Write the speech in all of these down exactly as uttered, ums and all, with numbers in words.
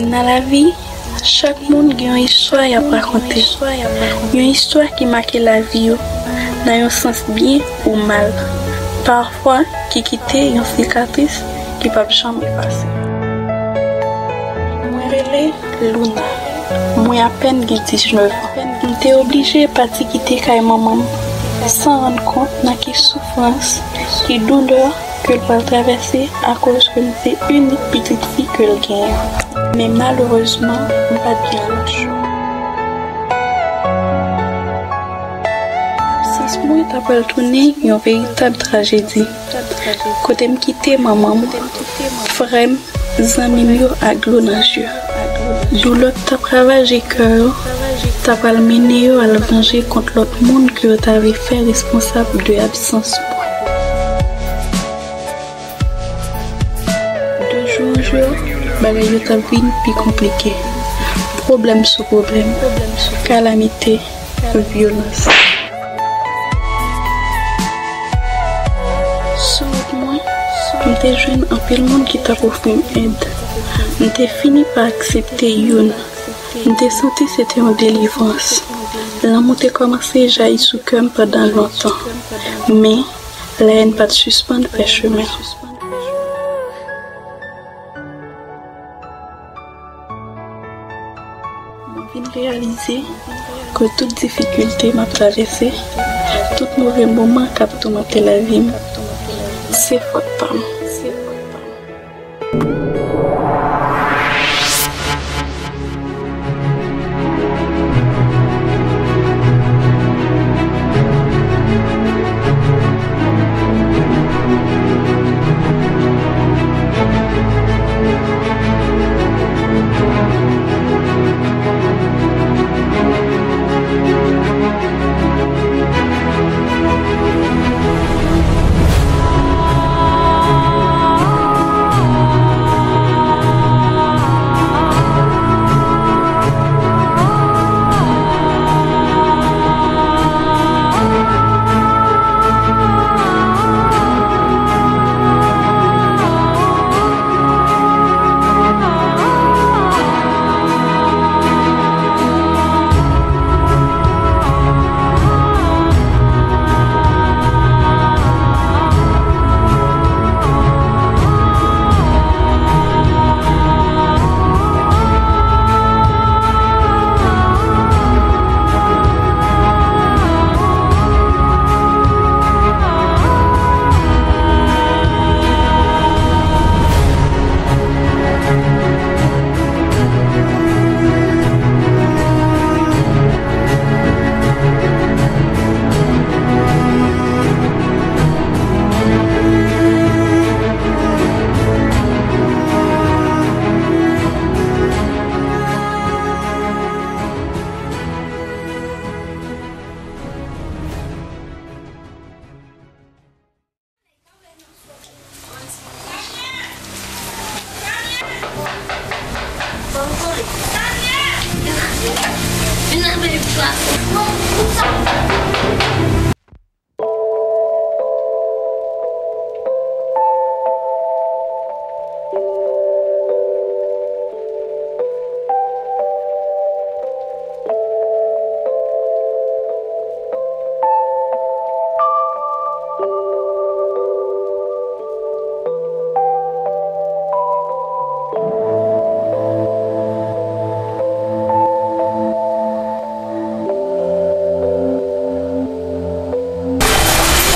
Nan lavi, chak moun gen yon istwa y ap rakonte. Yon istwa ki make lavi yo, nan yon sans byen ou mal. Pafwa, ki kite yon sikatris ki p ap janm efase. Mwen rele Luna. Mwen apèn gen diznèf an. M te oblije pati kite kay manman m san rann kont nan ki soufrans, ki doulè ke l pral travèse akoz ke m se inik pitit fi ke l genyen. Men malerezman, m pa t gen lòt chwa. Absans mwen ta pral tounen yon veritab trajedi. Kote m kite manman m, frè m, zanmi m yo ak dlo nan je. Doulè k t ap ravaje kè yo ta pral mennen yo al vanje kont lòt moun ke yo ta vle fè responsab de absans mwen. De jou an jou, bagay yo t ap vin pi konplike. Pwoblèm sou pwoblèm, kalamite, vyolans. Sou wout mwen, m te jwenn anpil moun ki t ap ofri m èd. M te fini pa aksepte youn. M te santi se te yon delivrans. Lanmou te kòmanse jayi sou kè m pandan lontan. Men, lahèn pa t sispann fè chemen. Mwen vin reyalize ke tout difikilte m ap travèse, tout move moman k ap toumante lavi m, se fòt pa m.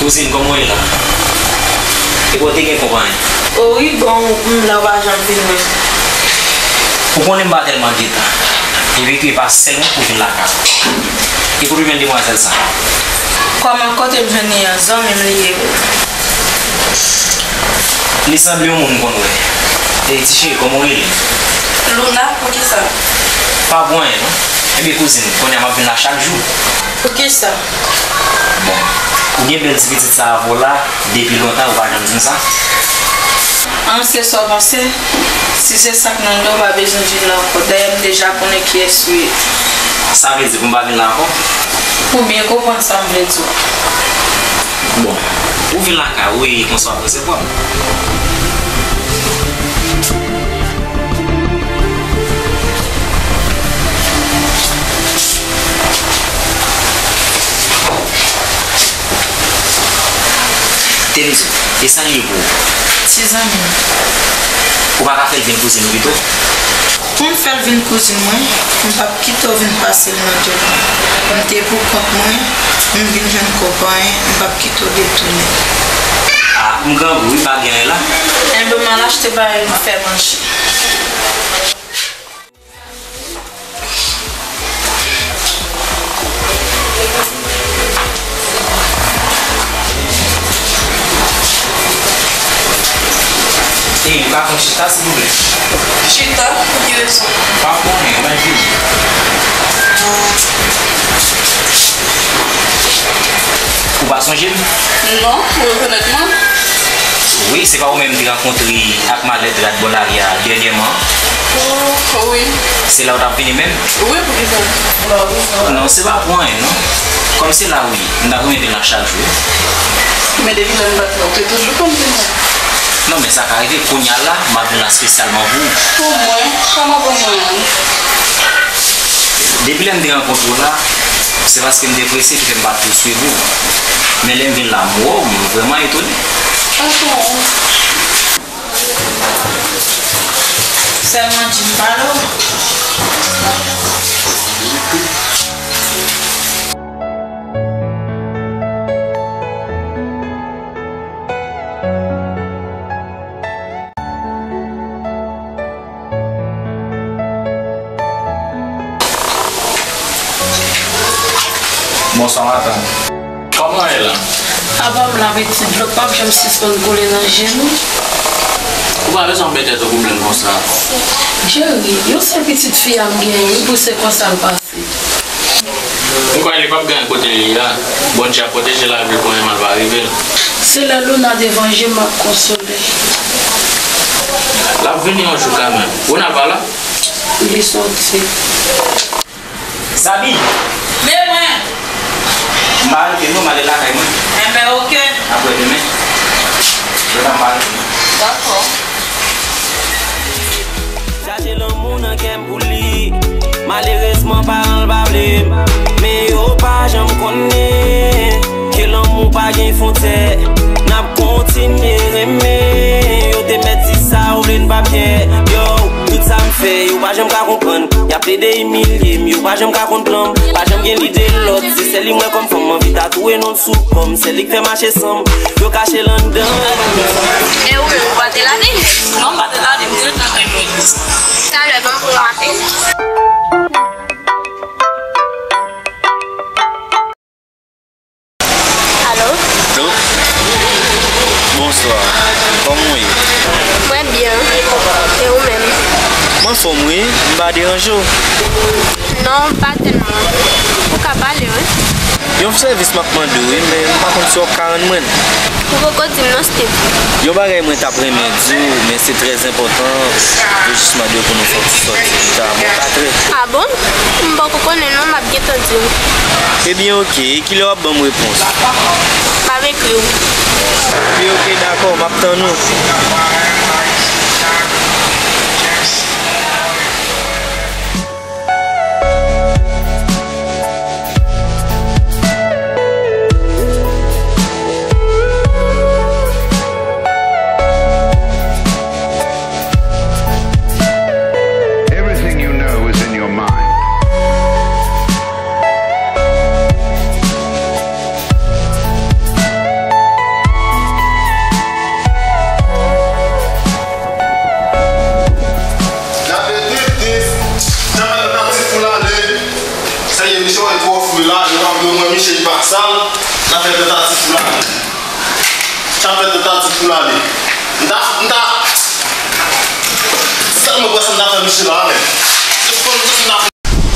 Kouzin, kòman w ye la? Epi w te gen konpayi? O wi, bon, m la, w pa janm vin wè m. Ou konnen m pa tèlman gen tan. Epi ke e pa sèl mwen pou vin lakay ou. Epi w te jwenn demwazèl sa? Kòman, kote m jwenn li an? Zanmi m li ye. Li sanble yon moun m konn wè. E, ti cheri, kòman w rele? Luna, poukisa? Pa pou anyen, non. Ebyen, kouzin, kounye a m ap vin la chak jou. Poukisa? Bon, ou gen bèl ti pitit sa avè w la depi lontan, ou pa janm di m sa? An, se sa w panse? Si se sa k nan lè w, ou pa bezwen vin la ankò. Dayè, m deja konnen kiyès ou ye. Sa vle di pou m pa vin la ankò? Ou byen konprann sa m vle di w. Bon, ou vin lakay ou e konsa w ap resevwa m. Tenzou, e sa l ye pou ou? Se zanmi m. Ou pa ka fè l vin kouzin ou pito? Pou m fè l vin kouzin mwen, m p ap kite w vin pase l nan tèt mwen. M te pou kont mwen, m vin jwenn kòb anyen, m p ap kite w detounen. A, m grangou wi, pa gen anyen la. Enben, m al achte bagay m fè manje. Ey, ou ka pran chita, silvouplè? Chita? Pou ki rezon? Pa konnen, mwen vini. Ou pa sonje m? Non, ou rekonèt mwen? Wi, se pa ou menm m te rankontre ak malèt rad bò lari a dènyèman? O, wi. Se la ou t ap vini menm? Wi, poukisa? Non, se pa pou anyen, non. Kòm se la, wi, m t ap renmen vin la chak jou. Men depi lè m pa t la, ou te toujou konn vin la? Non, men sa ka rive, kounye a la, m ap vin la espesyalman pou ou. Pou mwen? Kòman pou mwen? Depi lè m te rankontre w la, se paske m te prese ki fè m pa t tou swiv ou. Men lè m vin la, m wè w, m vrèman etone. Ankò. Sèlman di m pale w. Bonswa, matant. Kòman w ye la? Apa m la, pitit, dlo p ap janm sispann koule nan je m. Ou pa bezwen anbete tèt ou pou blenn konsa. Jerry, yon sèl pitit fi a m genyen, wi, pou se konsa l pase. M kwè li p ap gen kote li ye a. Bondye ap pwoteje lavi l pou anyen mal pa rive l. Se lè Luna devan je m, m ap konsole l. L ap vini yon jou kanmenm. Luna pa la? Li soti. Sabi! Men mwen! M pa rete non, m ale lakay mwen. Enben, oke. Apre demen. Lè sa m pa rete non. Dakò. Chache lanmou nan kè m pou li. Malerezman, paran l pa vle m. Men yo pa janm konnen ke lanmou pa gen fwontyè. N ap kontinye renmen. Yo te mèt di sa, ou vle n p ap kè. Yo, tout sa m fè, yo pa janm ka konprann. Y ap plede imilye m, yo pa janm ka konn plan m. Pa janm gen lide lòt, se sèl li m wè kòm fanm. M anvi tatouye non l sou kò m, sèl li k fè mache san m. Yo kache l anndan. E ou menm, ou pa te lage? Non, m pa te lage, m te ret nan kay mwen. Talè, ban m pran yon apèl. Alo? Alo? Bonswa. Kòman w ye? Mwen byen. E ou menm? M anfòm wi. M pa deranje w? Non, pa tèlman. Ou ka pale, wi. Yon sèvis m ap mande w, wi, men m pa konn si w ap ka rann mwen l. Ou poko di m non, Steve. Yon bagay mwen t ap renmen di w, men se trè enpòtan, yo jis mande w pou nou fè yon ti sòti pita, bon, pa trè. A bon? M poko konnen non, m ap gentan di w. Ebyen, oke. Kilè w ap ban m repons? M ap ekri w. Ebyen, oke, dakò, m ap tann ou. Everything you know is in your mind. N ap fè tentativ pou l ale. Sa ye, misye wè twò fou la, yo pa vle mwen, misye li pa sal. N ap fè tentativ pou l ale. N ap fè tentativ pou l ale. M ta, m ta, sèlman pran sa m ta fè misye la, men.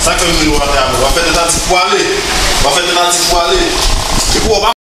Sa k fè m vin wè atè a, w ap fè tentativ pou ale. W ap fè tentativ pou ale. Epi w ap